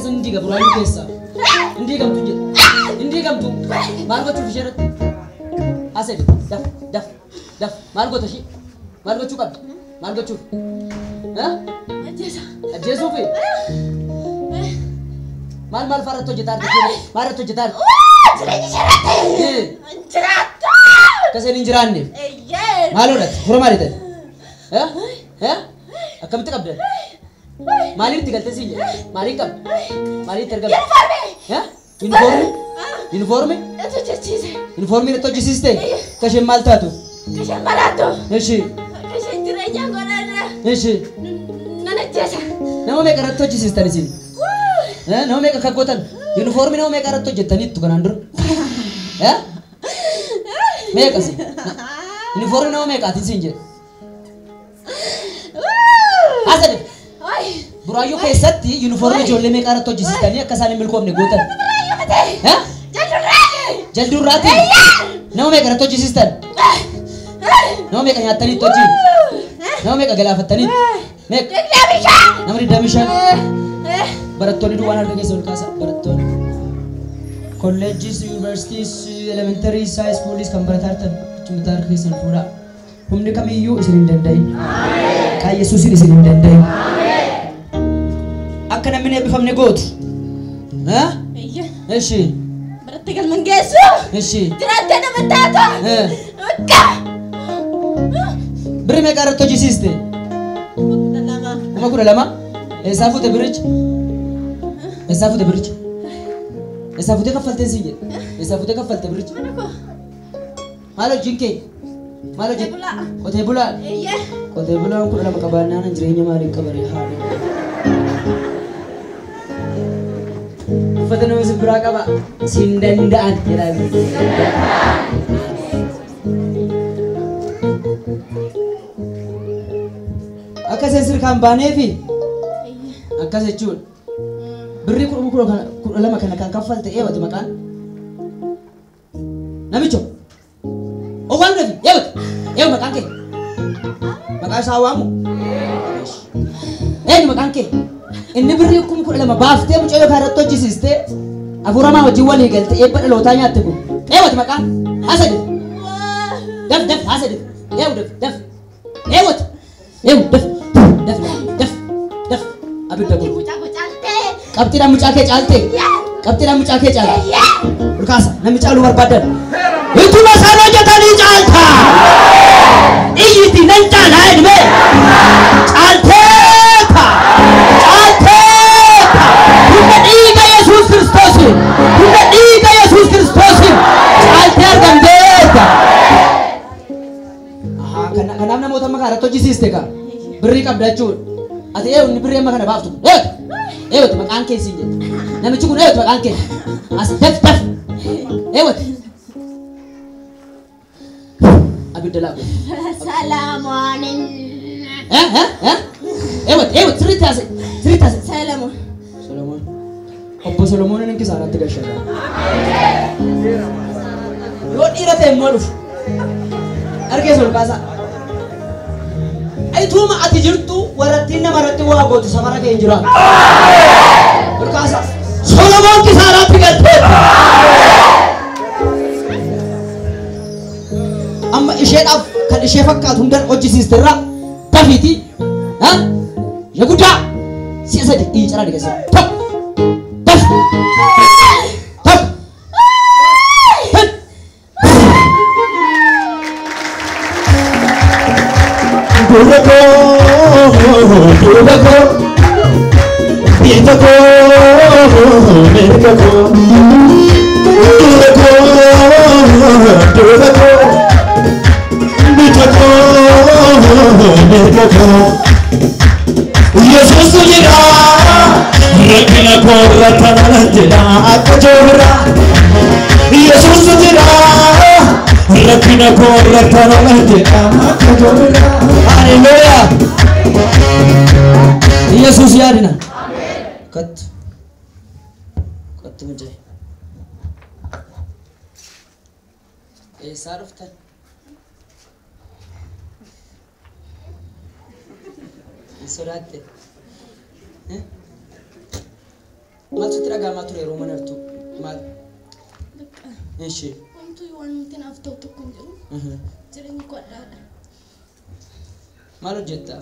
sin diiga Buraayyuu keessaa. Hin diigamtu jedhe. Hin diigamtu. Maal gochuuf ishee irratti? Asedi daf daf daf maal goota ishee? Maal gochuu qabdi? Maal gochuuf? Ajjeesa. Ajjeesuufi? Maal maal fa'aa irratti hojjetaa jirti? Maal irratti hojjetaa jirti? Jireenya ishee irratti. Jiraattu. Akka isheen hin jiraanneef. Eeyyee. Maal godhatti? Fura maali ta'e? Akkamitti qabdan? Maaliin itti galtee siin jedhe? Maaliin qabdi? Maaliin itti argamte? Yuunifoormii. Yuunifoormii? Yuunifoormii? Itti hojjechiise. Yuunifoormii irratti hojjisiiste? Akka isheen maal taatu? Akka isheen maraattu. Ishi. Akka isheen jireenya godhanne. Ishi. Nan ajjeesa. Nama meeqa irratti hojjisiistan isin? Nama meeqa akka gootan? Yuunifoormii nama meeqa irratti hojjettaniittu kanaan dura? Meeqa isin? Yuunifoormii nama meeqaatiin siin jedhe? Asadi. Buraayyuu keessatti yuunifoormii ijoollee meeqa irratti hojjisiistanii akka isaan hin milkoofne gootan? Jalduurraati. Nama meeqa irratti hojjisiistan? Nama meeqa nyaattaniitti hojii? Nama meeqa galaafattaniitti? Meeqa? Nama 25. Barattoonni duwwaan harka keessa ol kaasa. Barattoonni. Kolleejjiis, yuunivarsiitiis, elementarii, high schooliis kan barataa jirtan achumatti harka keessan fuudhaa. Humni kamiyyuu isin hin danda'in. Maqaa Yesuusiin isin hin danda'in. Akka namni hin eebbifamne gootu. Ishi. Baratti galman geessu. Ishi. Jiraattee nama taatu. Akka. Birri meeqa irratti hojjisiiste? 12,000. 12,000? Eessaa fuute birricha? Eessaa fuute birricha? Eessaa fuutee kaffaltee siin jedhe? Eessaa fuutee kaffalte birricha? Maal hojiin kee? Maal hojii? Qotee bulaa. Qotee bulaan 12 qabaannaan jireenya maaliin qabaree haadha? Uffata nama si biraa qaba. Siin danda'an jedhaa. Akka isheen sirkaan baaneefi akkas jechuudha. Birrii 12,000 kana kan kaffalte eebatu maqaan? Namicho. Owwaan dafi eebatu. Eebu maqaan kee? Maqaa isaa waamu? Eenyu maqaan kee? Inni birrii 12,000 baaftee mucayyoo kana irratti hojjisiistee hafuuramaa wajjin walii galte eebba dhalootaa nyaatte kun. Eebatu maqaan? Haasa dif. Daf daf haasa dif. Eebu daf daf. Eebatu. Eebu daf daf daf daf. Abidda kun. Qabxiidhaan mucaa kee caaltee? Qabxiidhaan mucaa kee caalte? Ol kaasa namni caaluu barbaadan. Ittuma isaan hojjetanii caalta. Iyyiti nan caalaa jedhame. Caalteeta. Caalteeta. Humna dhiiga Yesuus Kiristoosiin. Humna dhiiga Yesuus Kiristoosiin. Caaltee argamteeta. Kanaaf namoota amma kana irratti hojjisiiste kaa. Birrii qabda jechuudha. Ati inni birrii amma kana baaftu. Eewwatu maqaan kee siin jedhe. Namichi kun eewwatu maqaan kee. As daf daf. Eewwatu. Abidda laa godhe. Salaamoonin. Eewwatu eewwatu sirriitti haasa'e. Sirriitti haasa'e. Salamoon. Solomoon. Obbo Solomoonin inni kisaaraatti gashaadha. Yoo dhiira ta'e immoo dhufu. Harka keessa ol kaasaa. Ituma ati jirtu warrattiin nama irratti waa gootu safara kee hin jiraatu. Ol kaasaa. Solomoon kisaaraatti galteera. Amma isheedhaaf kan ishee fakkaatu hundan hojjisiiste irraa dafiitii. Ishee guddaa si'a sadi iyyi caraa dhigeessa. Tokko. Daf. Tokko. Dura koo, duuba koo, bita koo, mirga koo. Dura koo, duuba koo, bita koo, mirga koo. Yesuus jira, rakkina koo irratti nan jedha akka joobira. Yesuus jira, rakkina koo irratti nan jedha akka joobira. Haleluuyaa. Yesuus yaadina. Kottu. Kottu mucaa. Eessaa dhuftan? Hin sodaatte? Maaltu sitti dhaga'amaa ture yeroo mana artu? Maal? Bakka. Ishi. Homtuu waan nuti naaf ta'u tokko hin jiru. Jireenyi koo addaadha. Maal hojjetta?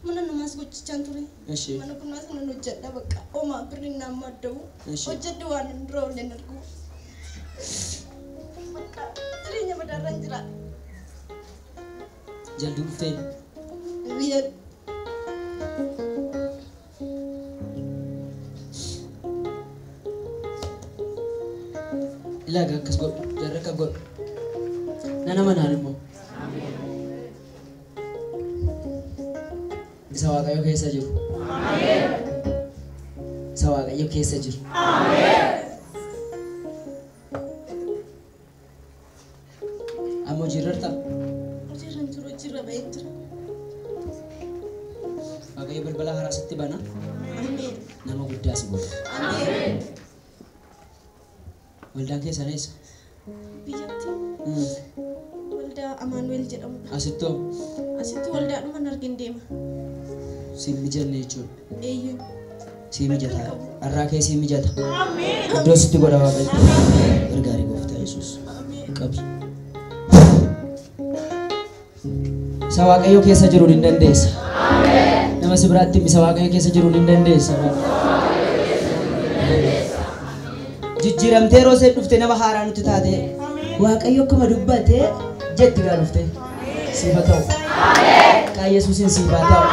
Mana namaas gochisaan ture. Ishi. Mana kunaas nan hojjedha bakka. Homaa birriin naan madda'u. Ishi. Hojjedhu waan hin dura olleen argu. Bakka jireenya badaarraan jira. Jalduu dhuftee? Biyya. Ilaaga akkas godhu, jarri akka godhu. Nana manaan immoo. Isa Waaqayyo keessa jiru. Isa Waaqayyo keessa jiru. Amma hojiirra jirtaa? Hojiirra hin jiru, hojiirra ba'ee jira. Waaqayyo balbala haaraa sitti bana. Ameen. Nama guddaa si godha. Ameen. Waldaan keessan eessa? Biyyatti waldaa Amaanu'el jedhamudha. Asittoo? Asitti waldaadhuma argin deema. Siin mijanne jechuudha. Eeyyee. Sii mijata. Har'aa kee sii mijata. Iddoo sitti godha Waaqayyo. Gargaarii gooftaa Yesuus. Qabi. Isa Waaqayyo keessa jiruun hin dandeessa. Nama si biraatti isa Waaqayyo keessa jiruun hin dandeessa. Jijjiiramtee yeroo isheen dhufte nama haaraa nutti taate. Waaqayyo akkuma dubbate jetti gaa dhufte. Siif haa ta'u. Maqaa Yesuusiin siif haa ta'u.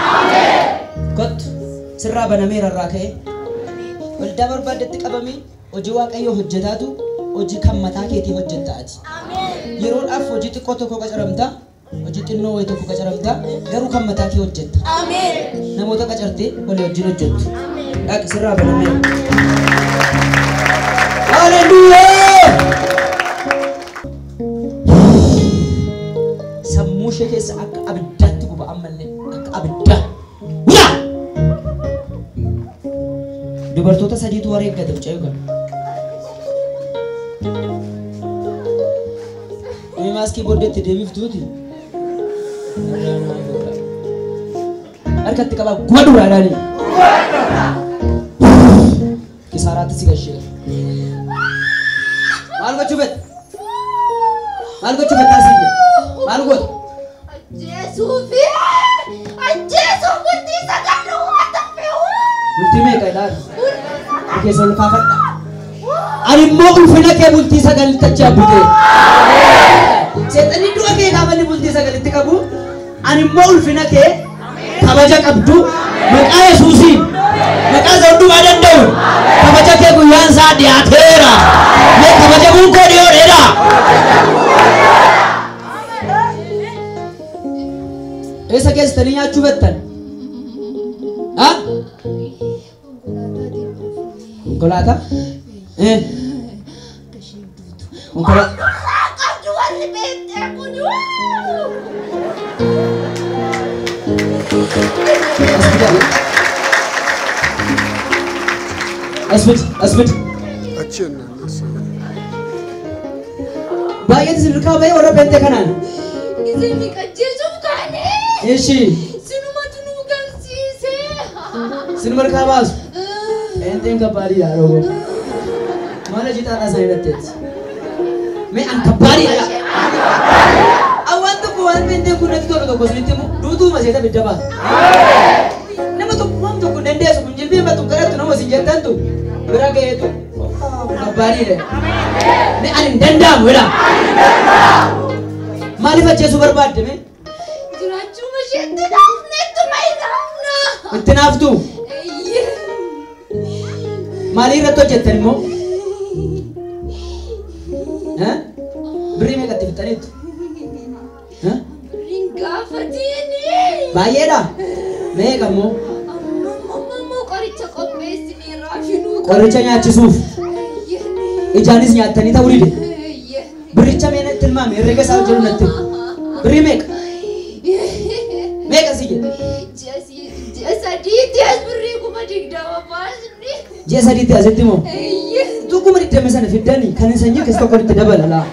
Kottu sirraa banameera irraa ka'e. Waldaa barbaaddetti qabamii hojii Waaqayyoo hojjetaatu hojii kan mataa keetii hojjetta ati. Yeroodhaaf hojii xiqqoo tokko qacaramta, hojii xinnoo wayii tokko qacaramta, garuu kan mataa kee hojjetta. Namoota qacartee walii wajjin hojjettu. Dhaqi sirraa banameera. Haleluuyaa! Sammuu ishee keessa akka abiddaatti guba ammallee akka abiddaa. Yaa! Dubartoota sadiitu wareeggate mucayyoo kana. Inni maaskii booddeetti deebiftuuti. Harkatti qabaa guba duraadhaani. Kisaaraatti si gashee. Maal gochuu fedha? Maal gochuu fedha asii? Maal goota? Ajjeesuufi! Ajjeesuuf bultii sagal duwwaa tafe! Bultii meeqa ilaali? Keessa ol kaafadha. Ani immoo ulfina kee bultii sagalitti achi abbutee. Seexanni du'a kee gaafa inni bultii sagalitti qabu, ani immoo ulfina kee kabaja qabdu maqaa Yesuusiin maqaa isa hundumaa danda'u kabaja kee guyyaan isaa dhiyaateera. Mee kabajamuun koo dhiyoodheera. Eessa geessitanii nyaachuu fettan? Ha? Konkolaataa? Konkolaataa. Qabdu warri beektee kun! As fidi, as fidi. Achi jennaan. Baay'eetu isin duukaa ba'ee warra beektee kanaan. Gisee miqajjeesuuf kaane! Ishi Sinumatu nu gamsiise! Sinuma harkaa baasu. Eenxeen kabbaadii yaa rooboo. Maal hojii xaaxaa isaanii hidhatteetti? Mee an kabbaadii dha. Awwaan tokko waan beektee kun natti tolu tokko isinitti himu duutuuma seeta bidda baasa. Nama tokko waan tokko hin dandeessu kun jilbeen battu kadhattu nama isin jettantu bira ga'eetu kabbaadii dha. Mee ani hin danda'amu jedha. Maaliif ajjeesuu barbaadde mee? Jiraachuu isheetti naafnettuma hin naafna! Itti naaftu? Eeyyee! Maalii irratti hojjettan immoo? Birrii meeqatti fixxaniittu? Birriin gaafatiini! Baay'eedha? Meeqa immoo? Amma immoo qoricha qopheessinee raashinuu. Qoricha nyaachisuuf Eeyyee! ijaanis nyaattanii ta'uu dide. Eeyyee! Birricha mee natti tilmaami herrega isaa hojjedhu natti. Birrii meeqa? Meeqa si jedhe? Ji'a sadiitti as birrii 20,000 baasni. Ji'a sadiitti asitti moo? Eeyyee! Utuu 20,000 sana fiddanii kan sanyii keessa tokko itti dabala laa.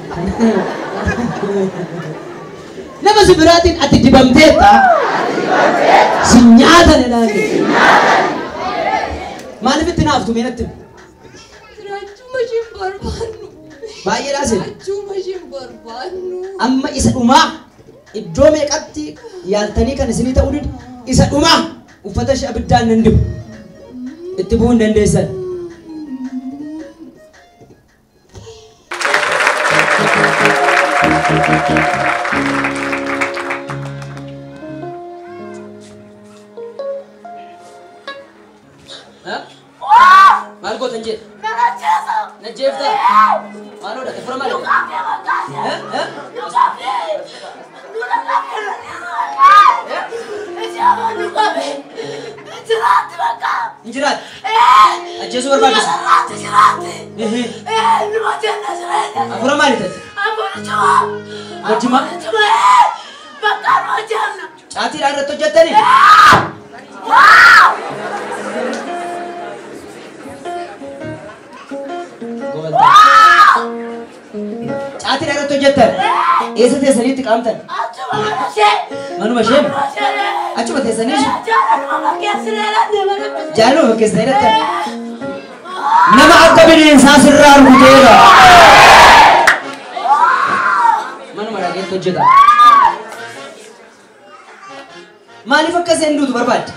Nama si biraatiin ati dibamteetta. Si nyaatan jedhaan. Maaliif itti naaftu mee natti? Jiraachuma isheen barbaannu. Baay'ee dhaasin. Jiraachuma isheen barbaannu. Amma isa dhumaa iddoo meeqatti yaaltanii kan isinii ta'uu didu isa dhumaa uffata ishee abiddaan nan dibu. Itti bu'uu hin dandeessan. Maal gootan jedhe? Na jeefta? Maaloodha? Fura maal? Injiraatti? Ajjeesuu barbaaddisu? Afura maali taate? Wajjima? Caatiidhaan irratti hojjettanii? Caatiin irratti hojjettan eessa teessaniitti qaamtan? Manuma ishee? Achuma teessanii? Jaaluma fakkeessanii hidhattan? Nama akka bineensaa sirraa rukuteera. Manuma dhageetti hojjeta. Maaliif akka isheen duutu barbaadde?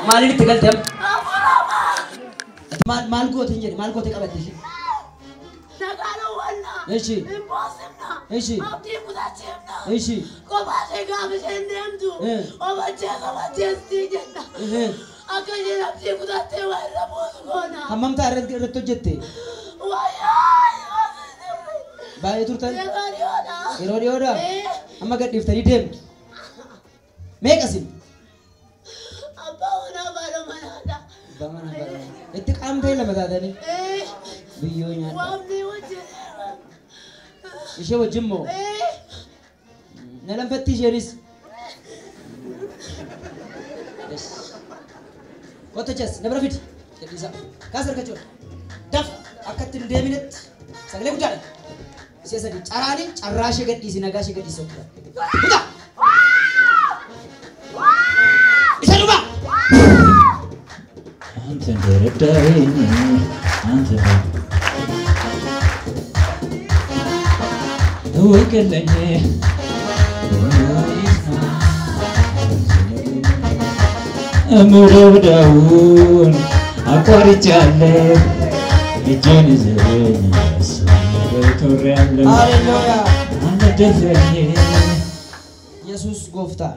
Maaliin itti galte amma? Maal goote hin jedhe maal goote qabatte ishee? Ishi. Ishi. Ishi. Hammam ta'a irratti hojjette? Baay'ee turtan? Yeroo dhiyoodha? Amma gadhiiftanii deemtu. Meeqa isin? Abbaa manaa baala manaa. Itti qaamtee lama taatanii? Biyyoo nyaadha. Ishee wajjin moo? Na lamfatti isheenis. Kottu achi as na bira fidi. Gadhiisaa. Kaas harka jiru. Daf akka itti hin deebinetti sagalee guddaadha. Ishee sadii caraanii carraa ishee gadhiisi nagaa ishee gadhiisi. Kutaa! Isa dhumaa! አንተ እንደረዳኸኝ አንተ እወቅልኝ ምረዳውን አቋርጫለሁ እጄን ይዘኸኝ ቶሬያለሁ Haleluuyaa! አልደፍረኝ Yesuus gooftaa.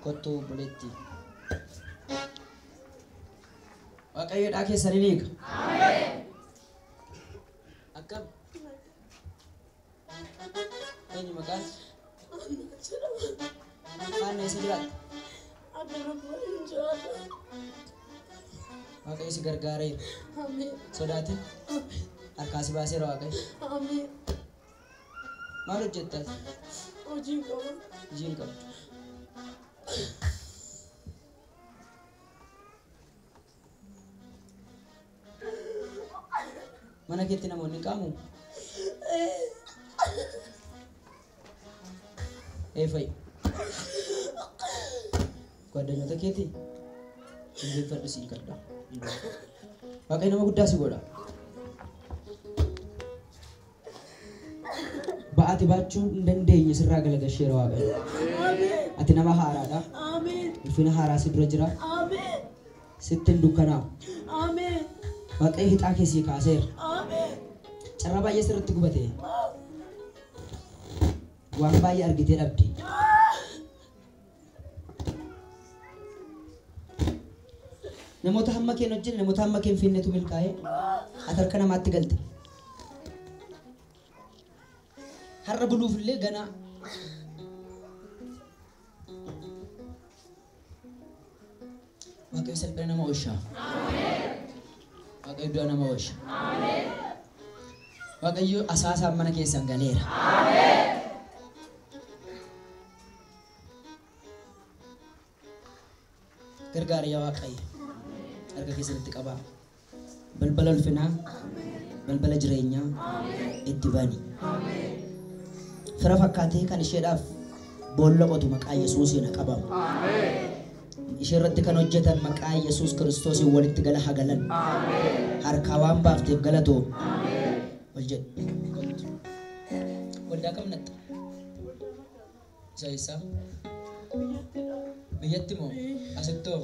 Kottu obboleettii. Waaqayyoodhaa keessanii ni hiika. Akkam? Eenyu maqaan? Maal eessa jiraatta? Waaqayyo si gargaareera. Sodaatin? Harkaa si baaseera Waaqayyo. Maal hojjetta? Hojii hin qabdu. Mana keetti namoonni qaamu? Ee fa'i. ጓደኞota keetii? Jilbeenfadhu siin kadha. Waaqayyo nama guddaa si godha. Ba'aati baachuu hin dandeenye sirraa galagalcheera Waaqayyo. Ati nama haaraadha. Ulfina haaraa si dura jira. Sitti hin dukkanaa'u. Waaqayyo hixaa kee sii kaaseera. Carraa baay'ee sirriitti gubate. Waan baay'ee argitee dhabde. Namoota hamma keen hojjenne namoota hamma keen finnetu milkaa'ee ati harka namaatti galte. Har'a buluuf illee ganaa. Waaqayyo salphina nama oolcha. Waaqayyo du'a nama oolcha. Waaqayyo asaasaan mana keessan galeera. Gargaari yaa Waaqayyo. Harka keessanitti qabaa. Balbala ulfinaa, balbala jireenyaa itti bani. Fira fakkaatee kan isheedhaaf Boolla qotu maqaa Yesuusiin haa qabamu. Ishee irratti kan hojjetan maqaa Yesuus Kiristoosiin walitti gala haa galan. Harkaa waan baafteef galatoo. Ol jedhu. Waldaa kam natta? Isa eessaa? Biyyatti moo? Asittoo?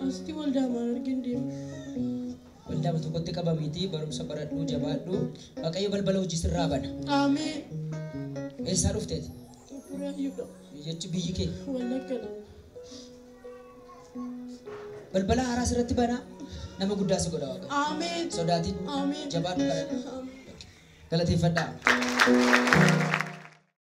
Asitti waldaa maal argin deemu. Waldaa tokkotti qabamiitii barumsa baradhuu jabaadhuu Waaqayyo balbala hojii sirraa bana. Ameen. Eessaa dhufteeti? Buraayyuudha. Jechi biyyi kee Wallaggadha. Balbala haaraa sirratti banaa nama guddaa si godha Waaqayyo. Ameen. Sodaatiin Ameen. jabaadhu baradhu. Galateeffadhaa.